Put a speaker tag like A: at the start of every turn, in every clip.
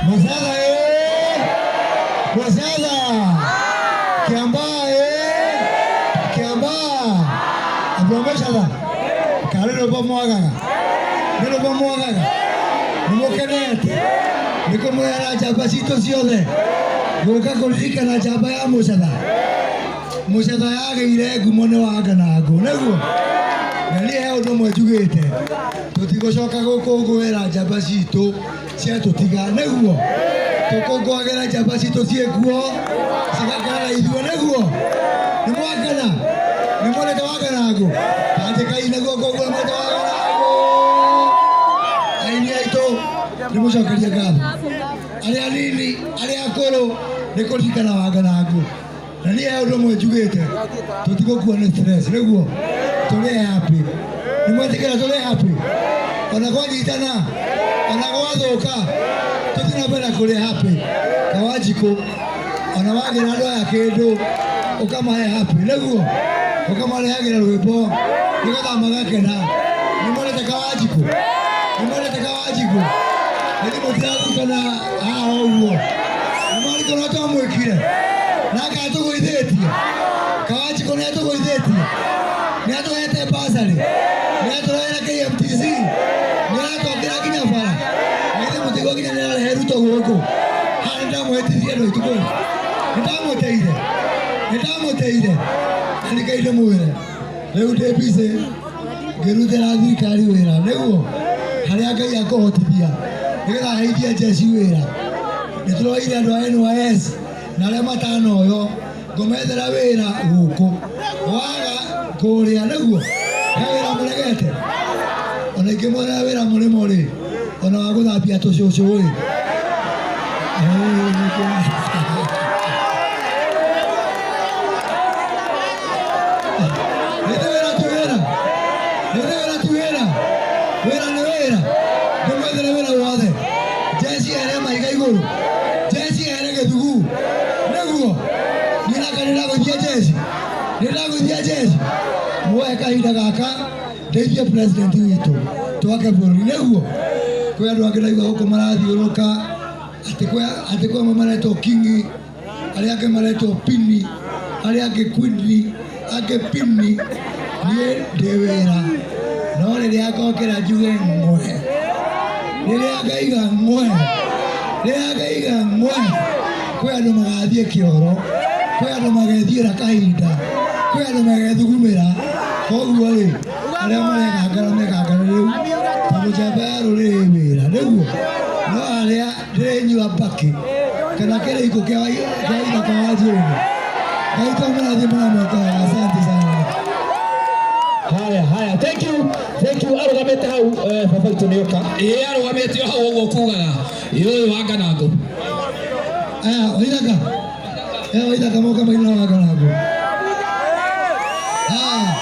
A: Mucetha ĩ Mucetha Kiambaa ĩ Kiambaa andũ a Mucetha karĩ rwĩmbo mwagaga nĩ rwĩmbo mwagaga nĩ mũkenete nĩ kũmwĩra njamba citũ ciothe gũka kũririkana njamba ya Mucetha Mucetha yagĩire ngumo nĩ wanga na ngũ nĩguo na niĩ he ũndũ ũmwe njugĩte tũtigũcoka gũkũngũĩra njamba citũ ciatũtiga nĩguo tũkũngũagĩra njamba citũ ciĩkuo cigakena na ithuĩ nĩguo nĩ mwakena nĩ mwonete wanga na ngũ tanjĩkai nĩguo kũngũra mwonete wanga na ngũ aini aitũ nĩ mũcokerie ngatho arĩa anini arĩa akũrũ nĩ kũririkana wanga na ngũ na niĩ he ũndũ ũmwe njugĩte tũtigũkua nĩ stress nĩguo tũrĩ happy nĩ mwetĩkĩra tũrĩ happy ona kwanyitana Ona gwathuka tuthi na mbere kuri happy. Kawanjikũ ona wagĩra andũ aya kĩndũ ũkamahe happy nĩguo ũkamarehagĩra rwĩmbo nĩgetha magakena. Nĩmonete Kawanjikũ? Nĩmonete Kawanjikũ? Nĩ mũtiraririkana haha ũguo? Nĩmwaririkana ũrĩa twamwĩkire? Nake atũgũithĩtie. Kawanjikũ nĩatũgũithĩtie. Nĩatũhete bursary. Nĩatũrehera KMTC. Nĩaratwakĩra nginya bara. Na ithuĩ mũtigwo nginya nĩararehe Ruto gũkũ. Haha nĩndamũhĩtithirie andũ aitũ kweli. Nĩndamũteire. Nĩndamũteire. Na nĩkĩo ndĩmwĩre. Rĩu ndĩ busy ngĩrutĩra thirikari wĩra nĩguo harĩa Ngai akũhotithia nĩgetha heithie jeshi wĩra. Nĩtũroire andũ a NYS na arĩa matanoywo ngũmethera wĩra gũkũ waga kũrĩa nĩguo he wĩra mũregete ona ingĩmwethera wĩra mũrĩmo rĩ ona wa gũthambia tũcũcũ rĩ. Nĩ wĩra ti wĩra, nĩ wĩra ti wĩra, wĩra nĩ wĩra. Ndĩmwethere wĩra wothe. Jeshi ere maiga igũrũ, jeshi ere gĩthugu nĩguo. Niĩ naka nĩndagũithia jeshi, nĩndagũithia jeshi. Muoe kahinda gaka ndeithie president witũ twake bũrũri nĩguo. Kwĩ andũ angĩ ndaigua gũkũ marathiũrũrũka atĩ kwĩ amwe maretwo kingi, arĩa angĩ maretwo pini, arĩa angĩ kwini, angĩ pini. Niĩ ndĩ wĩra no rĩrĩa ngokĩra njuge ng'we, rĩrĩa ngaiga ng'we, rĩrĩa ngaiga ng'we, kwĩ andũ magathiĩ kĩoro, kwĩ andũ magethiĩra kahinda, kwĩ andũ magethugumĩra. Koguo rĩ arĩa marekangara mekangara rĩu tondũ njamba ya rũrĩrĩ ĩ wĩra nĩguo. No arĩa ndĩrenyua mbakĩ kana kĩrĩikũ kĩa ithaka wa Jane, Ngai twamũrathime na mweke wega. Asante sana.
B: Haya haya, thank you, thank you. Arugamĩte hau baba witũ nĩoka.
C: Ĩĩ arũgamĩte o hau ũguo kugaga ĩ ũyũ wa Nganangũ.
A: Aya Waithaka, aya Waithaka moka maina wa Nganangũ. Haya,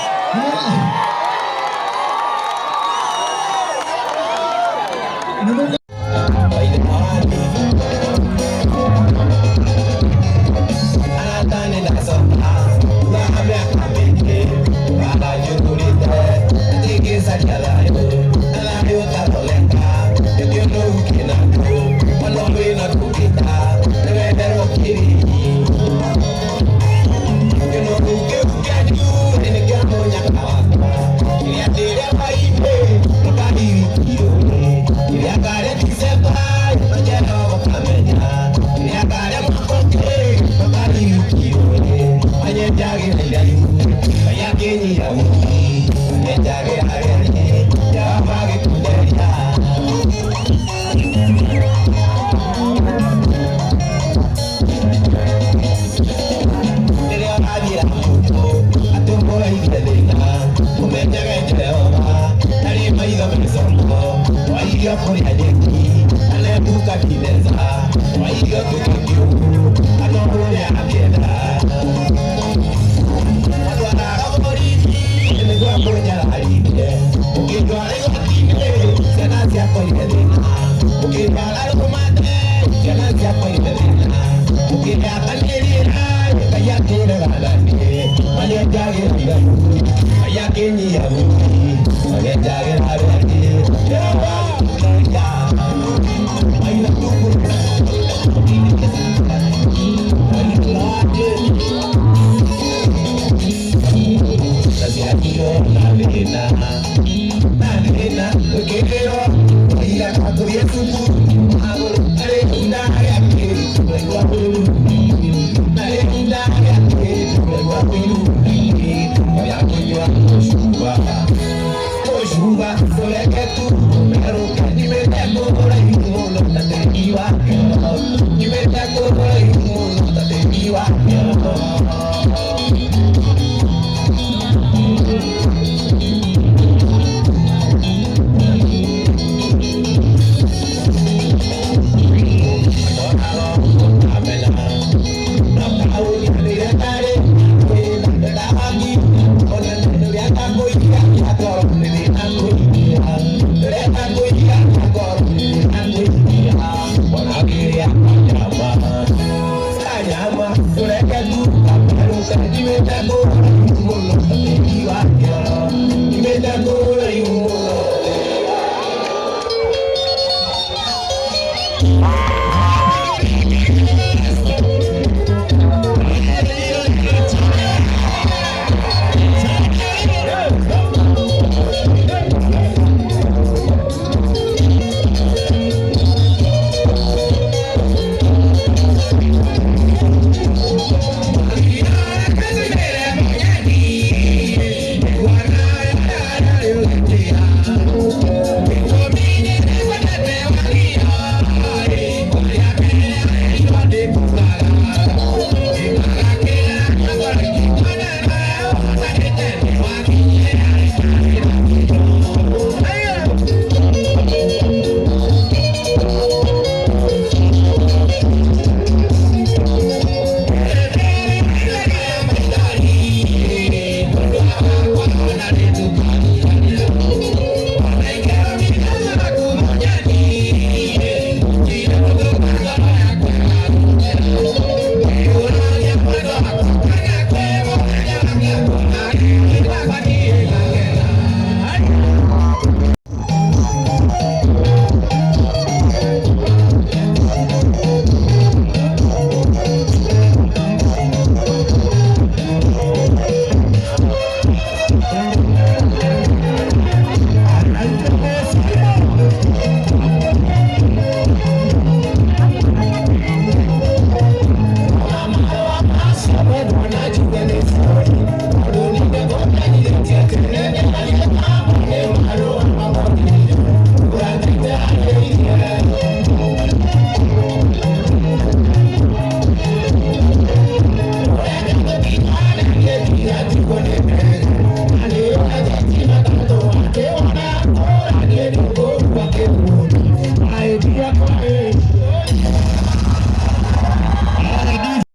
A: Nyumĩte kũraihu mũno na tĩri wa kĩoro. Nyumĩte.